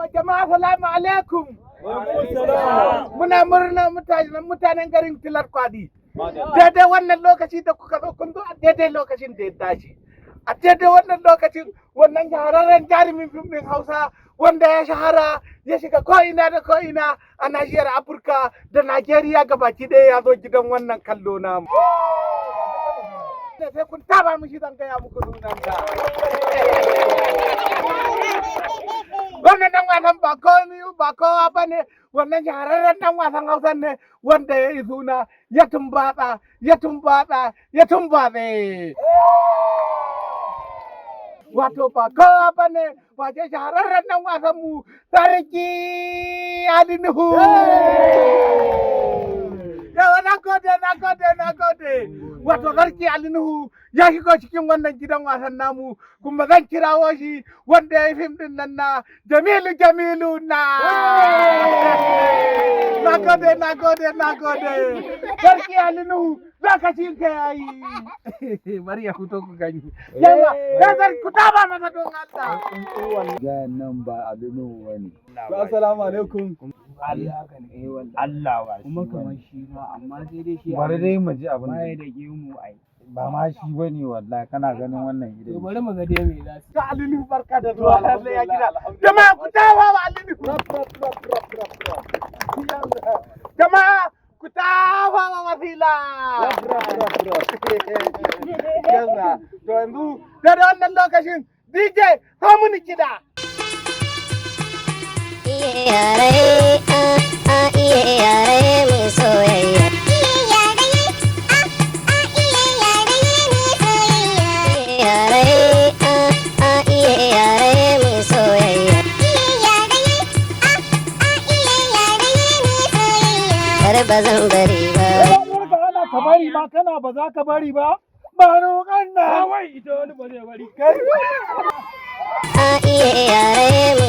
Yawa jama'a, salamu alaikum. Muna murna, mutanen garin Tilar Kwadi. Daidai wannan lokaci da kuka zo, kun zo a daidai lokacin da ya dace. A daidai wannan lokacin, wannan shahararren jarumin fim ɗin Hausa wanda ya shahara, ya shiga ko'ina da ko'ina a nahiyar Afirka da Najeriya gabaki ɗaya, ya zo gidan wannan kallo namu. Sai kun taba mishi, zan gaya muku sunansa. Wannan dan wasan ba komi ba kowa ba ne, wannan shahararren dan wasan Hausa ne wanda ya yi suna, ya tumbatsa, ya tumbatsa, ya tumbatse. Wato ba kowa ba ne wace shahararren dan wasan mu, Sarki Ali Nuhu. Yawa, na gode, na gode, na gode. Wato Sarki Ali Nuhu ya shigo cikin wannan gidan wasan namu, kuma zan kirawo shi wanda ya yi fim din nan na Jamilu Jamilu na. Na gode, na gode, na gode. Sarki Ali Nuhu, lokacin ka yayi. Bari ya fito ku gani. Yawa, ya sarki, ku taba masa don Allah. Gayan nan ba Ali Nuhu bane. To, assalamu alaikum. Allah ba shi Kuma bane. Kamar shi ma, amma sai dai shi Bari dai mu ji abin baya da da gemu ai. Ba ma shi bane wallahi, kana ganin wannan To, idan. bari mu ga dai me za su. Ga Ali Nuhu, barka da zuwa, lalle ya gida. Jama'a, ku tafa wa Ali Nuhu. Jama'a, ku tafa wa Wasila. Yawa, to yanzu da wannan lokacin, DJ, sa muni kiɗa. Yare a a iye yare mai soyayya. Yare a a iye yare mai soyayya. Har ba zan bari ba. Uwarka ana ka bari ma kana ba za ka bari ba. Ba roƙon nan. Wai ita wani ba zai bari. Kai. A iye yare.